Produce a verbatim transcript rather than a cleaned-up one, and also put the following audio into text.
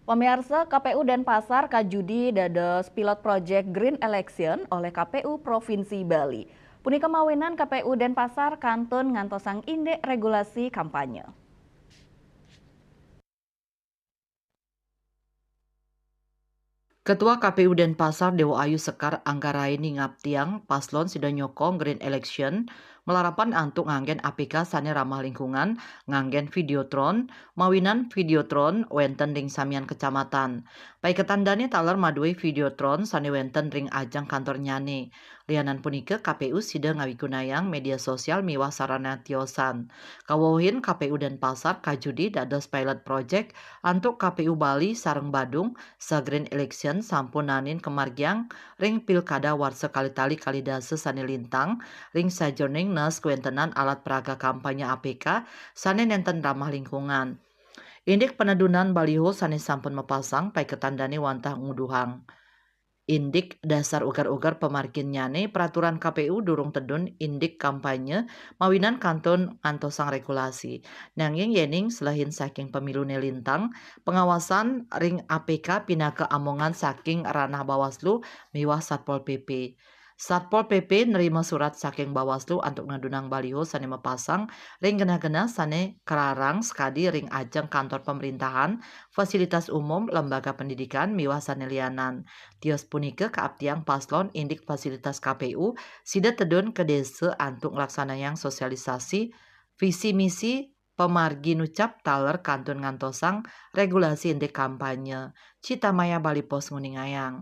Pamiarsa, K P U Denpasar kajudi dados pilot project Green Election oleh K P U Provinsi Bali. Punika mawinan K P U Denpasar kantun ngantosang indik regulasi kampanye. Ketua K P U Denpasar Dewa Ayu Sekar Anggaraini ngaptiang paslon sida nyokong Green Election malarapan antuk nganggen A P K sane ramah lingkungan, nganggen Videotron, mawinan Videotron wenten ring samian kecamatan. Paiketan dane taler madué Videotron sane wenten ring ajeng kantornyane. Lianan punika, K P U sida ngawigunayang media sosial miwah sarana tiosan. Kawohin K P U Denpasar kajudi dados pilot project antuk K P U Bali sareng Badung, sa Green Election sampun naenin kamargiang ring pilkada warsa kalih tali kalih dasa sane lintang, ring sajeroning nes kawentenan alat peraga kampanye A P K sane nenten ramah lingkungan. Indik panedunan baliho sane sampun mapasang paiketan dane wantah nguduhang indik dasar uger-uger pamarginnyane, peraturan K P U durung tedun indik kampanye mawinan kantun ngantosang regulasi. Nanging yening selehin saking pemilune lintang, pengawasan ring A P K pinaka amongan saking ranah Bawaslu miwah Satpol P P. Satpol P P nerima surat saking Bawaslu antuk nedunang baliho sane mapasang ring genah-genah sane kararang sakadi ring ajeng kantor pemerintahan, fasilitas umum, lembaga pendidikan, miwah sane lianan. Tios punika kaaptiang paslon indik fasilitas K P U sida tedun ka desa antuk nglaksanayang sosialisasi visi misi pamargi nucap taler kantun ngantosang regulasi indik kampanye. Citamaya Bali Post nguningayang.